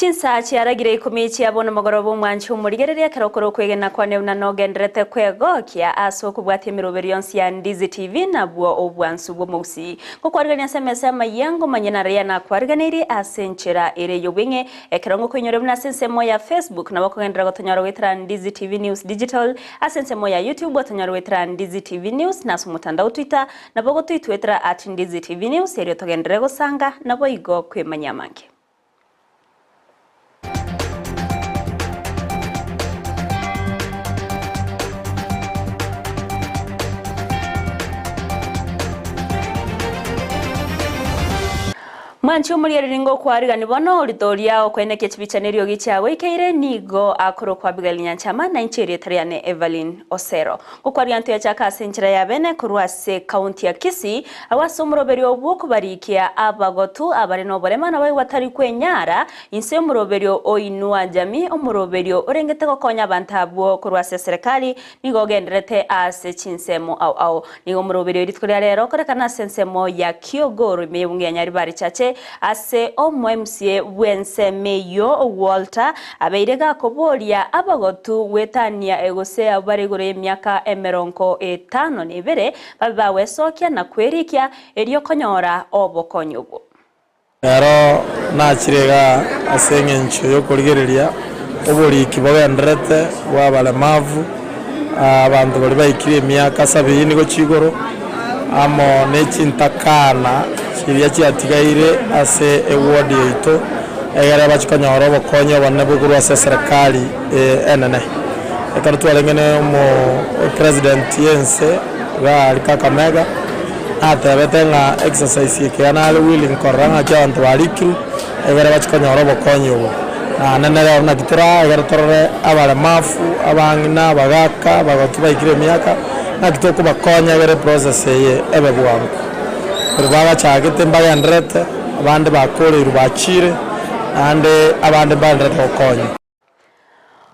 Chinsaa chiaragire ikomi chia bono mogoroba omwanchi omorigereria ekero okore okwegena kwane buna nogendererete kwegokia ase okobwatia emeroberio yonsi ya Ndizi TV nabwo obwansu bw'omogusii. Ngokwarigania ase emesa y'amayiango omanye naria nakwariganeirie ase enchera ere y'obweng'e ekero ngokoinyora buna ase ensemo ya Facebook nabo okogenderera gotonyora goetera Ndizi TV News Digital ase ensemo ya YouTube otonyore goetera Ndizi TV News na ase omotandao Twitter nabo ogotoitwetera at Ndizi TV News erio togenderere gosanga naboigo kwemanyia amange. Mwanche omoriereri ngokwarigani bono, oritoria okoenekia chibicha neriogi chiagoikeire, nigo akorokwa Abigail Nyanchama, na inche erieta riane Evelyn Osero. Ngokwarigani toyachaka ase enchera ya bene korwa ase county ya Kisii, Agwo ase omoroberio bw'okobarikia abagotu abare noborema na baria batari kwenyara, inse y'omoroberio o Inua Jamii, omoroberio orengete gokonya abanto abwo korwa ase eserekari, nigo ogendererete ase chinsemo ao ao. Nigo omoroberio rituko ria rero okorekana ase ensemo ya Kiogoro ime y'ebunge ya Nyaribari Chache ase omo MCA bw'ensemo eyio Walter abeire gakoboria abagotu gwetania gose abwo bare igoro y'emiaka emerongo etano na ebere Babe bagwesokia na kwerikia, erio konyora obokonyi obwo. Ero nachire igaa ase engencho y'okorigereria oboriki bogendererete bw'abaremavu, abanto baria baikire emiaka sabini gochia igoro, amo ne chintakana chiria chiatigaire ase eward yaito, egere bachie konyora obokonyi obonene bokorwa ase eserekari enene. Ekero twarenge ne omo president y'ense iga aria Kakamega, natebete ng'a exercise eke iga nare willing korora ng'aki abanto barikirwe, egere bachie konyora obokonyi obo. Naende nere naki toraa egere torore abaremafu, abang'ina, abagaka, abagotu baikire emiaka, naki tokobakonya egere eprocess eye ebe bwango. Korwa bagachagete mbagendererete, abande bakoreirwe bachire, naende abande mbagendererete gokonywa.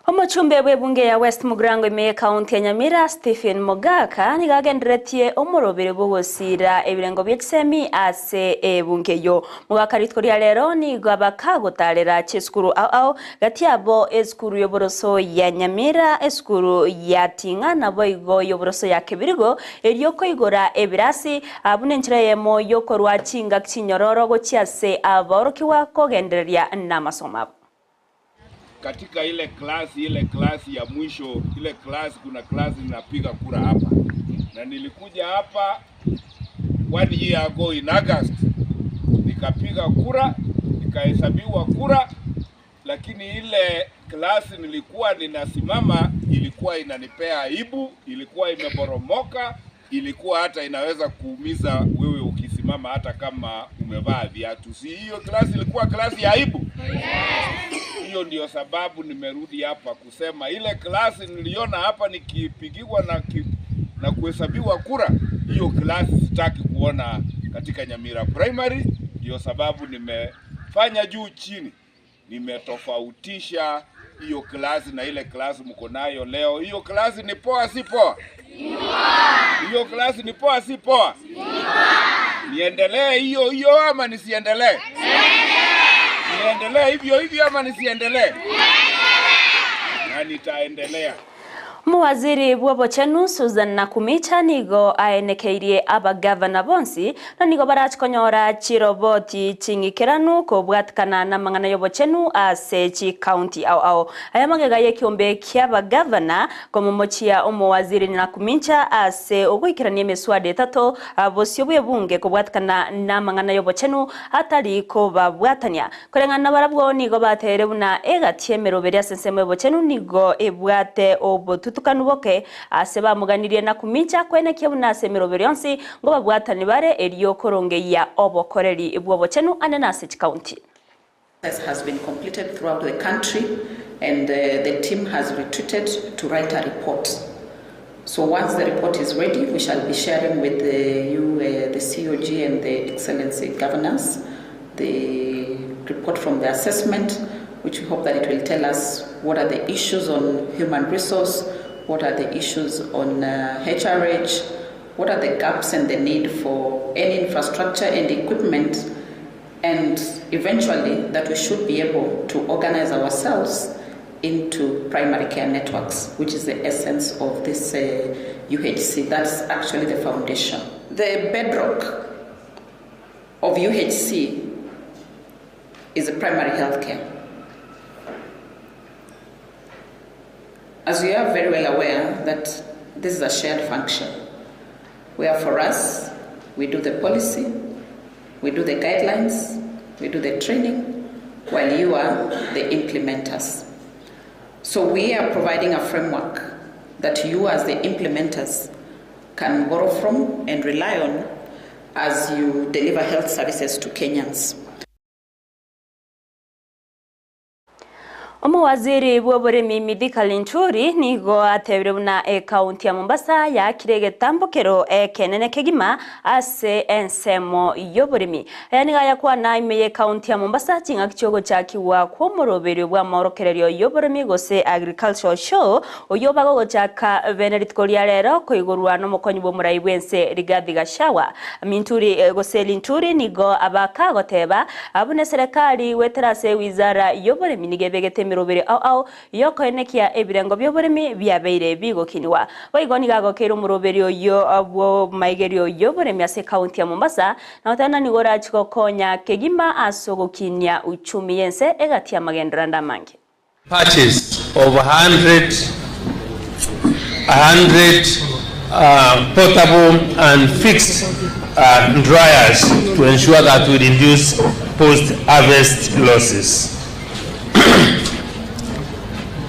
Omochumbe bw'ebunge ya West Mugirango ime y'ekaunti ya Nyamira, Stephen Mogaka, nigo agenderetie omoroberi bw'ogosiira ebirengo bie chisemi ase ebunge eyio. Mogaka rituko ria rero nigo abakagotarera chisukuru ao ao, gati yabo esukuru y'oboroso ya Nyamira, esukuru ya Ting'a naboigo y'oboroso ya Kebirigo, erio koigora ebirasi buna enchera eyemo y'okorwa chingaki chinyororo gochia ase aborokigwa kogendereria namasomo abo. Katika ile class ile class ya mwisho ile class kuna class ninapiga kura hapa na nilikuja hapa one year ago in August nikapiga kura nikahesabiwa kura, lakini ile class nilikuwa ninasimama ilikuwa inanipea aibu, ilikuwa imeporomoka, ilikuwa hata inaweza kuumiza wewe ukisimama hata kama umevaa viatu. Si hiyo klasi ilikuwa klasi ya aibu? Hiyo ndio sababu nimerudi hapa kusema ile klasi niliona hapa nikipigiwa na, ki, na kuhesabiwa kura, hiyo klasi sitaki kuona katika Nyamira Primary. Ndio sababu nimefanya juu chini, nimetofautisha hiyo klasi na ile klasi mko nayo leo. Hiyo klasi ni poa, si poa? Hiyo klasi ni poa, si poa? Niendelee hiyo hiyo ama nisiendelee? Niendelee hivyo hivyo ama nisiendelee? Na nitaendelea. Omowaziri bw'obochenu Susan Nakhumicha nigo aenekeirie abagavana bonsi, na nigo barache konyora chiroboti ching'ikeranu kobwatikana namang'ana y'obochenu ase chikaunti ao ao. Aya magega y'ekiombe ki'abagavana komomochia omowaziri Nakhumicha ase ogoikerania emeswada etato bosio bw'ebunge kobwatikana namang'ana y'obochenu atari kobabwatania. Koreng'ana nabarabwo nigo bateire buna egati y'emeroberi ase ensemo y'obochenu nigo ebwate obotutukanu boke, aase bamoganirie na komincha kwenekia buna ase emeroberi yonsi ngobabwatani bare erio korongeyia obokoreri bw'obochenu ande nase chikaunti. Has been completed throughout the country and the team has retreated to write a report. So once the report is ready, we shall be sharing with the, you, uh, the COG and the Excellency Governors, the report from the assessment, which we hope that it will tell us what are the issues on human resource, what are the issues on uh, HRH, what are the gaps and the need for any infrastructure and equipment. And eventually that we should be able to organize ourselves into primary care networks, which is the essence of this UHC. That's actually the foundation. The bedrock of UHC is primary health care. As you are very well aware that this is a shared function, where for us, we do the policy, we do the guidelines, we do the training, while you are the implementers. So we are providing a framework that you as the implementers can borrow from and rely on as you deliver health services to Kenyans. Omowaziri bw'oboremi Mithika Linturi nigo atebire buna ekaunti ya Mombasa yaakire egetambokero ekenene kegima ase ensemo y'oboremi. Aya nigo ayakwana ime y'ekaunti ya Mombasa ching'aki chiogochakigwa kw'omoroberio bw'amaorokererio y'oboremi gose Agricultural Show oyio bagogochaka bene rituko ria rero koigorwa nomokonyi bw'omorai bw'ense Rigathi Gachagua. Minturi gose Linturi nigo abakagoteba buna eserekari goetera ase ewizara y'oboremi nigo ebegete emeroberi ao ao y'okoenekia ebirengo bi'oboremi biabeire bigokinigwa. Boigo nigo agokeire omoroberi oyio bw'amaigerio y'oboremi ase ekaunti ya Mombasa na goteba ng'a nigo orachi gokonya kegima ase ogokinia uchumi y'ense egati y'amagenderero ande amange. Purchase of 100 100 portable and fixed dryers to ensure that we reduce post-harvest losses.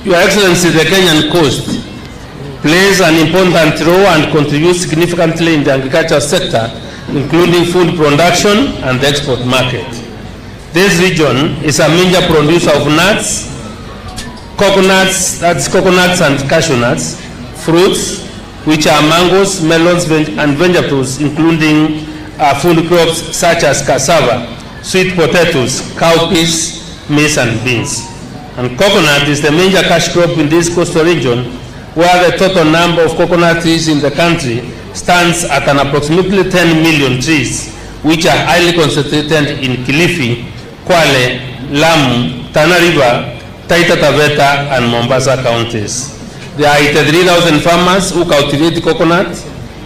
Your Excellency, the Kenyan coast plays an important role and contributes significantly in the agriculture sector, including food production and the export market. This region is a major producer of nuts, coconuts, that's coconuts and cashew nuts, fruits, which are mangoes, melons, and vegetables, including food crops such as cassava, sweet potatoes, cowpeas, maize, and beans. And coconut is the major cash crop in this coastal region, where the total number of coconut trees in the country stands at an approximately 10 million trees, which are highly concentrated in Kilifi, Kwale, Lamu, Tana River, Taita Taveta, and Mombasa counties. There are 83,000 farmers who cultivate coconut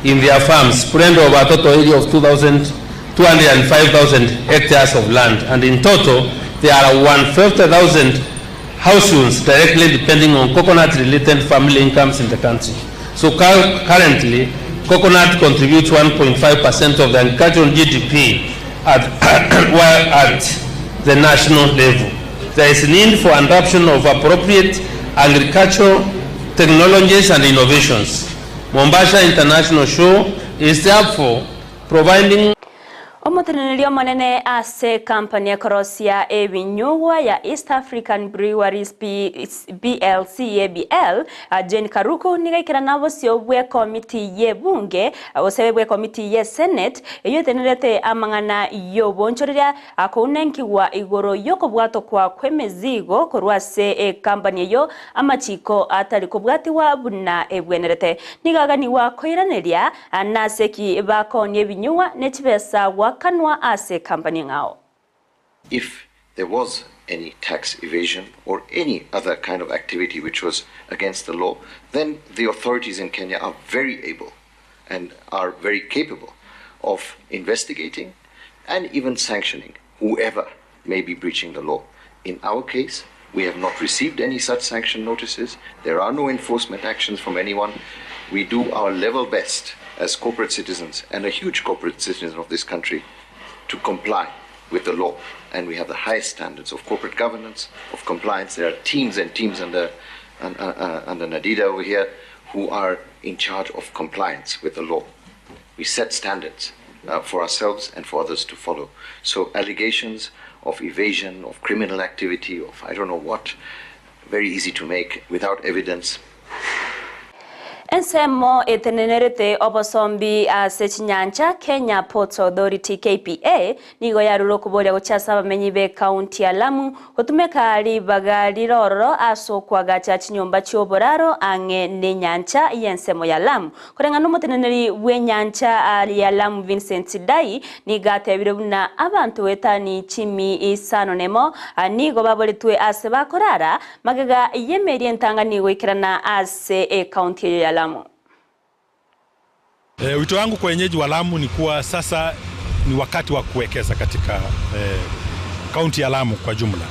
in their farms, spread over a total area of 2,205,000 hectares of land. And in total, there are 150,000 households directly depending on coconut-related family incomes in the country. So currently, coconut contributes 1.5% of the agricultural GDP while at the national level. There is need for adoption of appropriate agricultural technologies and innovations. Mombasa International Show is therefore providing Omoteneneri omonene ase ekampani ekorosia ebinyugwa ya East African Breweries PLC, EABL, Jane Karuku nigo aikerana bosio bw'ekomiti y'ebunge gose bw'ekomiti y'esenate eyio etenerete amang'ana y'obonchoreria akounenkiwa igoro y'okobwatokwa kw'emezigo korwa ase ekampani eyio amachiko atari kobwatiwa buna ebwenerete. Nigo aganiwa koiraneria nase ki bakonia ebinyugwa ne chibesa gwakanwa ase ekampani eng'ao. If there was any tax evasion or any other kind of activity which was against the law, then the authorities in Kenya are very able and are very capable of investigating and even sanctioning whoever may be breaching the law. In our case, we have not received any such sanction notices. There are no enforcement actions from anyone. We do our level best as corporate citizens and a huge corporate citizen of this country to comply with the law. And we have the highest standards of corporate governance, of compliance. There are teams and teams under Nadida over here who are in charge of compliance with the law. We set standards for ourselves and for others to follow. So allegations of evasion, of criminal activity, of I don't know what, very easy to make without evidence. Ensemo etenenerete obosombi ase chinyancha, Kenya Ports Authority, KPA, nigo yarure okoboria gochia ase abamenyi b'ecounty ya Lamu gotumeka ribaga rire ororo ase okoagacha chinyomba chi'oboraro ang'e nenyancha y'ensemo ya Lamu. Koreng'ana nomoteneneri bw'enyancha ya Lamu Vincent Sidai nigo atebire buna abanto goetani chimi isano nemo nigo baboretwe ase bakorara Magega y'emeeri entang'ani goikerana ase ekaunti eyo ya Lamu. Wito wangu kwa wenyeji wa Lamu ni kuwa sasa ni wakati wa kuwekeza katika kaunti ya Lamu kwa jumla.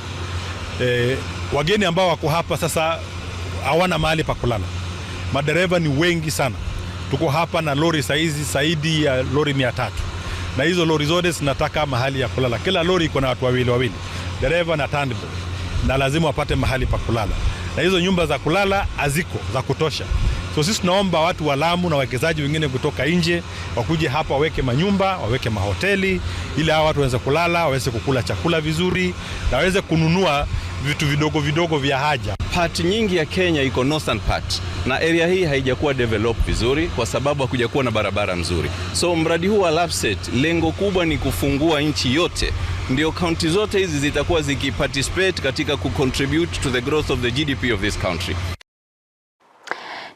Wageni ambao wako hapa sasa hawana mahali pa kulala. Madereva ni wengi sana. Tuko hapa na lori saizi zaidi ya lori 300 na hizo lori zote zinataka mahali ya kulala. Kila lori iko na watu wawili wawili, dereva na turnboy, na lazima wapate mahali pa kulala, na hizo nyumba za kulala haziko za kutosha. So sisi tunaomba watu wa Lamu na wawekezaji wengine kutoka nje wakuje hapa waweke manyumba, waweke mahoteli ili hawa watu waweze kulala, waweze kukula chakula vizuri na waweze kununua vitu vidogo vidogo vya haja. Part nyingi ya Kenya iko northern part na area hii haijakuwa develop vizuri kwa sababu hakujakuwa na barabara mzuri. So mradi huu wa LAPSSET lengo kubwa ni kufungua nchi yote, ndio kaunti zote hizi zitakuwa zikiparticipate katika kucontribute to the growth of the GDP of this country.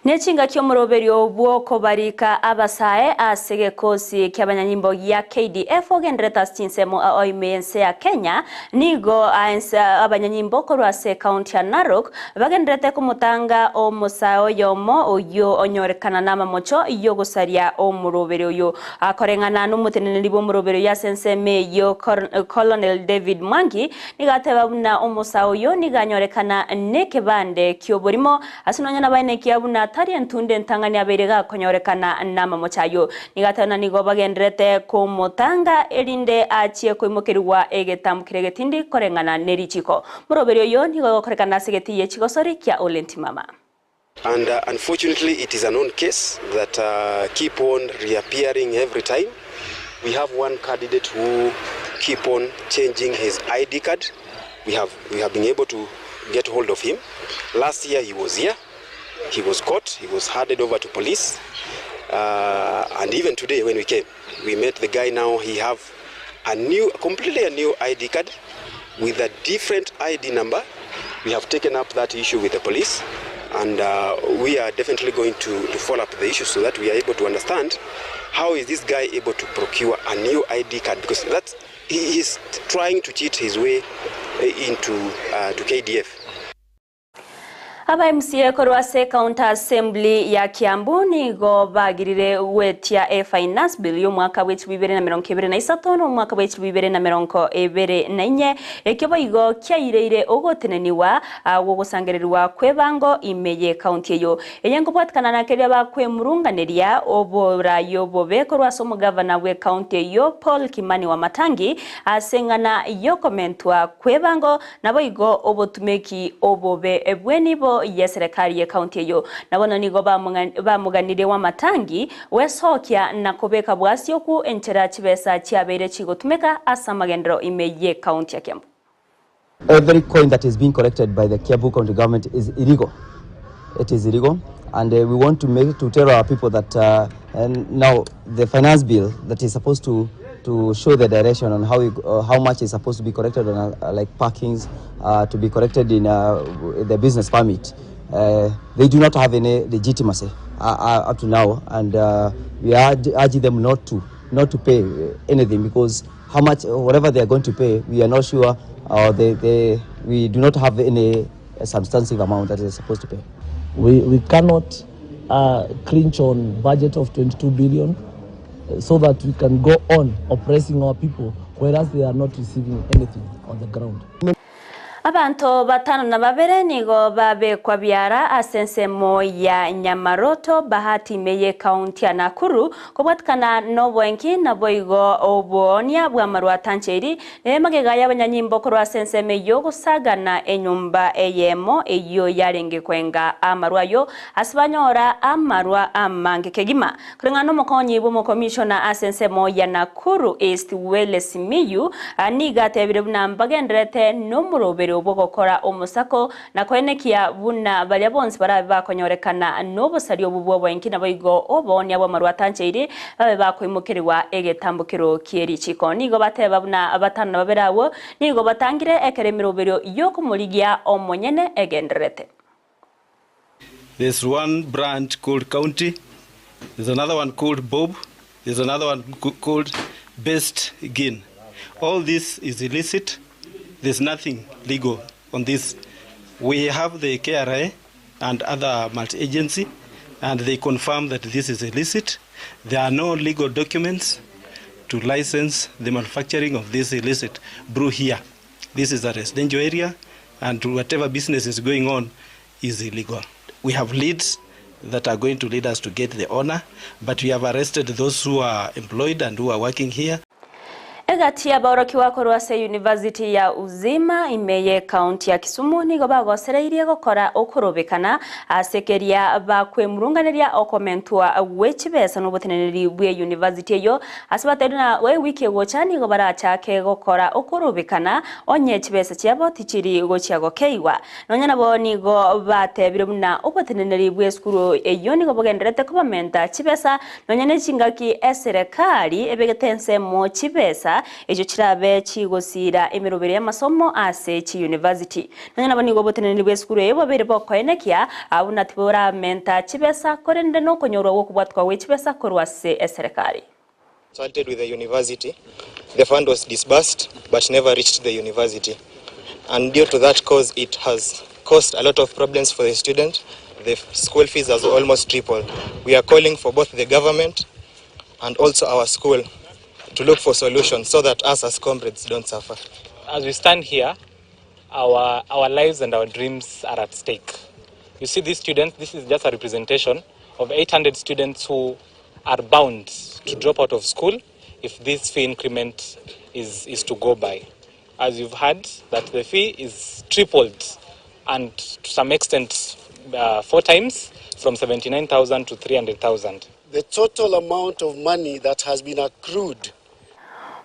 Ne chingaki omoroberio bw'okobarika abasae ase egekosi ki'abanyanyimbo gia KDF ogenderete ase chinsemo ao ime y'ense ya Kenya, nigo aense abanyanyimbo korwa ase ekaunti ya Narok bagenderete komotanga omosae oyomo oyio onyorekana namamocho y'ogosaria omoroberi oyo. Akoreng'ana nomoteneneri bw'omoroberi oyo ase ensemo eyio Colonel David Mwangi nigo ateba buna omosae oyo nigo anyorekana nekebande ki'oborimo ase nonya nabaenekia buna tari entunde entang'ani abeire gakonyorekana namamocho ayio. Nigo ateba buna nigo bagenderete komotanga erinde achie koimokerigwa egetambo kere egetindi koreng'ana nerichiko. Moroberi oyo nigo ogokorekana ase egeti ye chigosori kia Ole Ntimama. And unfortunately it is a known case that keep on reappearing every time. We have one candidate who keep on changing his ID card. We have, we have been able to get hold of him. Last year he was here. He was caught. He was handed over to police. And even today when we came, we met the guy now. He have a new, completely a new ID card with a different ID number. We have taken up that issue with the police. And we are definitely going to follow up the issue so that we are able to understand how is this guy able to procure a new ID card, because that's, he is trying to cheat his way into to KDF. Aba MCA korwa ase County Assembly ya Kiambu nigo bagirire gwetia e Finance Bill y'omwaka bwa 2023 na omwaka bwa 2024, ekio boigo kiaireire ogoteneniwa gogosangererwa kw'ebango ime ye county eyo. Eye nkobwatikana na keria bakwemurunganeria oborayi obobe korwa ase omogavana bwe county eyo Paul Kimani Wamatangi ase eng'ana y'okomentwa kw'ebango naboigo obotumeki obobe bw'enibo ye serikali ye county eyo. Nabono nigo bamuganire Wamatangi wesokia na kobeka bwasi oku enchera chibesa chiabeire chigotumeka ase amagendero ime ye county ya Kiambu. Every coin that is being collected by the Kiambu County government is illegal. It is illegal, and we want to make to tell our people that and now the finance bill that is supposed to show the direction on how much is supposed to be collected on like parkings to be collected in the business permit. They do not have any legitimacy up to now, and we are urging them not to pay anything, because how much whatever they are going to pay, we are not sure. We do not have any substantive amount that they are supposed to pay. We cannot clinch on budget of 22 billion so that we can go on oppressing our people, whereas they are not receiving anything on the ground. Abanto batano na babere nigo babekwa biara ase ensemo ya Nyamaroto Bahati meye kaunti ya Nakuru kobwatikana n'obwenki naboigo obuonia bwa marwa tancheri nemagega y'abanyanyimbo korwa ase ensemo y'ogosagana enyumba eyemo eyo yarenge kwenga amarwa yo ase banyora amarwa amange kegima. Kureng'ana n'omokonyi bw'omokomishona ase ensemo ya Nakuru East Wele Simiyu niga atebire buna mbagenderete n'omoroberi omoroberio bw'ogokora omosako na koenekia buna baria bonsi barabe bakonyorekana nobosaria obwo bw'oboenki naboigo oboonia bw'amarwa atancheiri babe bakoimokerigwa egetambokero kie richiko. Nigo bateba buna batano na babere abwo nigo batangire ekero emeroberio y'okomorigia omonyene egendererete. There's one brand called County, there's another one called Bob, there's another one called Best Gin. All this is illicit, there's nothing legal on this. We have the KRA and other multi-agency and they confirm that this is illicit. There are no legal documents to license the manufacturing of this illicit brew here. This is a residential area and whatever business is going on is illegal. We have leads that are going to lead us to get the owner, but we have arrested those who are employed and who are working here. Egati y'aborokigwa korwa ase University ya Uzima ime y'Ekaunti ya Kisumu nigo bagosereirie gokora okorobekana ase keria bakwemurunganeria okomentwa gwe chibesa noboteneneri bwe University eyio ase batebirie na ewiki egocha nigo barachake gokora okorobekana onye chibesa chiabo tichiri gochia gokeigwa. Nonya nabo nigo batebire buna oboteneneri bw'esukuru eyio nigo bogendererete kobamenta chibesa nonya ne chingaki eserekari ebegete ensemo chibesa echio chirabe chigosiira emeroberi y'amasomo ase chiyunivasiti. Nonya nabo nigo oboteneneri bw'esukuru eyio bobeire bokoenekia buna tiboramenta chibesa korende nokonyorwa gw'okobwatwa gwe chibesa korwa ase eserekari. Consulted with the university, the fund was disbursed but never reached the university and due to that cause it has caused a lot of problems for the student, the school fees has almost tripled. We are calling for both the government and also our school to look for solutions so that us as comrades don't suffer. As we stand here, our, our lives and our dreams are at stake. You see these students, this is just a representation of 800 students who are bound to drop out of school if this fee increment is, is to go by. As you've heard, that the fee is tripled and to some extent uh, four times from 79,000 to 300,000. The total amount of money that has been accrued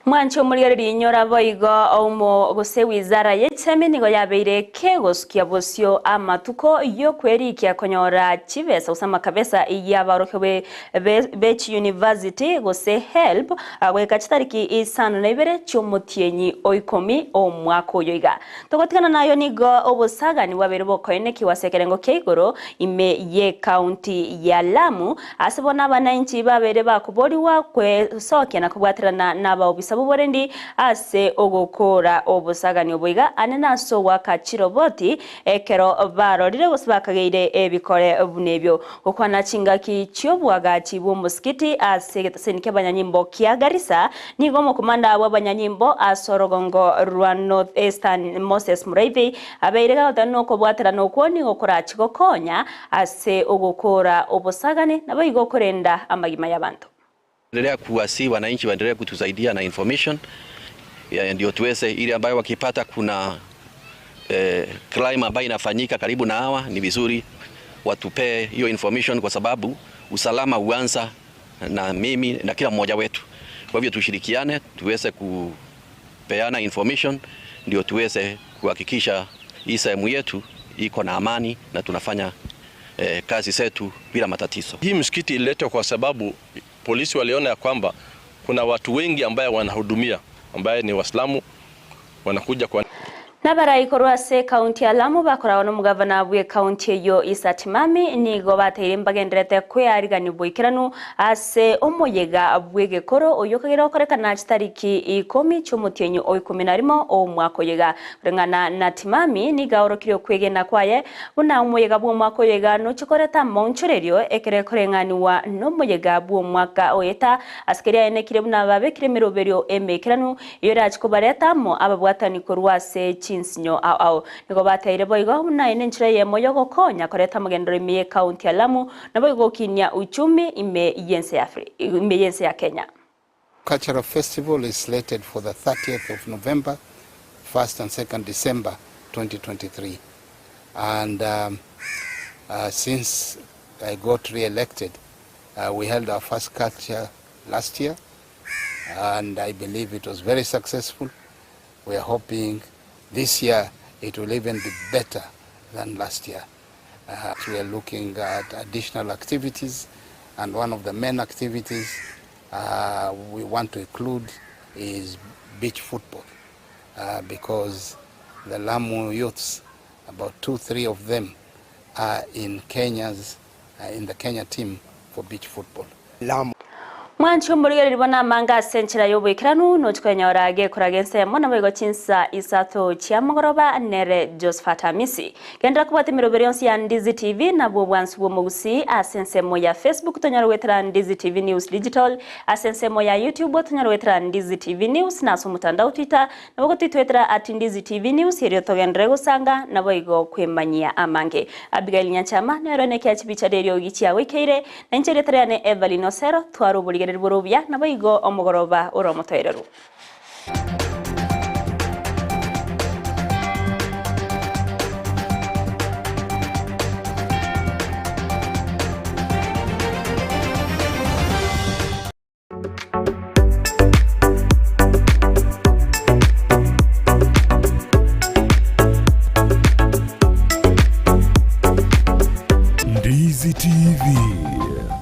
Mwanche omorigereria inyora boigo omo gose wizara y'echisemi nigo yabeire kegosukia bosio amatuko y'okwerikia konyora chibesa gose amakabesa y'abaorokia be chiuniversity gose HELB goika chitariki isano na ibere chi'omotienyi o ikomi omwaka oyo iga. Togotigana nayo nigo obosagani bwabeire bokoenekigwa ase ekerengo kia igoro ime y'ecounty ya Lamu ase bono abanainchi babeire bakoborigwa kwesokia na kobwaterana nabaobisa b'oborendi ase ogokora obosagani obo iga ane nase ogoaka chiroboti ekero barorire gose bakageire ebikore buna ebio. Gokwana chingaki chi'oboagachi bw'omosikiti ase egetaseni ki'abanyanyimbo kia Garissa, nigo omokomanda bw'abanyanyimbo ase orogongo rwa North Eastern Moses Muraithi abeire gagoteba nokobwaterana okwo nigo korachi gokonya ase ogokora obosagani naboigo korenda amagima y'abanto. Endelea kuwasihi wananchi waendelee kutusaidia na information ndio tuweze ile ambayo wakipata kuna eh, crime ambayo inafanyika karibu na hawa, ni vizuri watupee hiyo information kwa sababu usalama huanza na mimi na kila mmoja wetu. Kwa hivyo tushirikiane, tuweze kupeana information ndio tuweze kuhakikisha hii sehemu yetu iko na amani na tunafanya eh, kazi zetu bila matatizo. Hii msikiti ililetwa kwa sababu polisi waliona ya kwamba kuna watu wengi ambaye wanahudumia ambaye ni Waislamu wanakuja kwa Nabarai korwa ase ekaunti ya Lamu bakoragwa nomogavana bw'ekaunti eyio Issa Timami nigo bateire mbagenderete kwearigania oboikeranu ase omoyega bw'egekoro oyio okagera gokorekana chitariki ikomi chi'omotienyi o ikomi na rimo omwaka oyo iga. Koreng'ana na Timami nigo aorokirie okwegena kwaye buna omoyega bw'omwaka oyo iga nochie koreta amaonchorerio ekero ekoreng'aniwa nomoyega bw'omwaka oeta ase keria aenekire buna babekire emeroberio emeikeranu Eyio erache kobareta amo ababwatani korwa ase chinsinyo ao ao. Nigo bateire boigo buna eye nenchera eyemo y'ogokonya koreta amagenderero ime y'ecounty ya Lamu naboigo gokinia uchumi ime y'ense ya ime y'ense ya Kenya. Cultural Festival is slated for the 30th of November, 1st and 2nd December 2023 and um, uh, since I got re-elected uh, we held our first culture last year and I believe it was very successful. We are hoping this year It will even be better than last year. Uh, we are looking at additional activities and one of the main activities uh, we want to include is beach football uh, because the Lamu youths, about two, three of them are in Kenya's, uh, in the Kenya team for beach football. Lamu. Mwanche omorigereria bono amanga ase enchera y'oboikeranu, nochi kwenyora gekoraga ensemo, naboigo chinsa isato chiamogoroba nere Josephat Amisi. Genderera kobwata emeroberi yonsi ya Ndizi TV nabwo obwansu bw'omogusii ase ensemo ya Facebook tonyare goetera Ndizi TV News Digital, ase ensemo ya YouTube tonyare goetera Ndizi TV News na ase omotandao Twitter nabo gotitwetera at Ndizi TV News erio togenderere gosanga naboigo kwemanyia amange. Abigail Nyanchama nero nekia chibicha reriogi chiagoikeire Na inche erieta riane Evelyn Osero, tware oborigereria bore obuya, naboigo omogoroba ore omotoereru.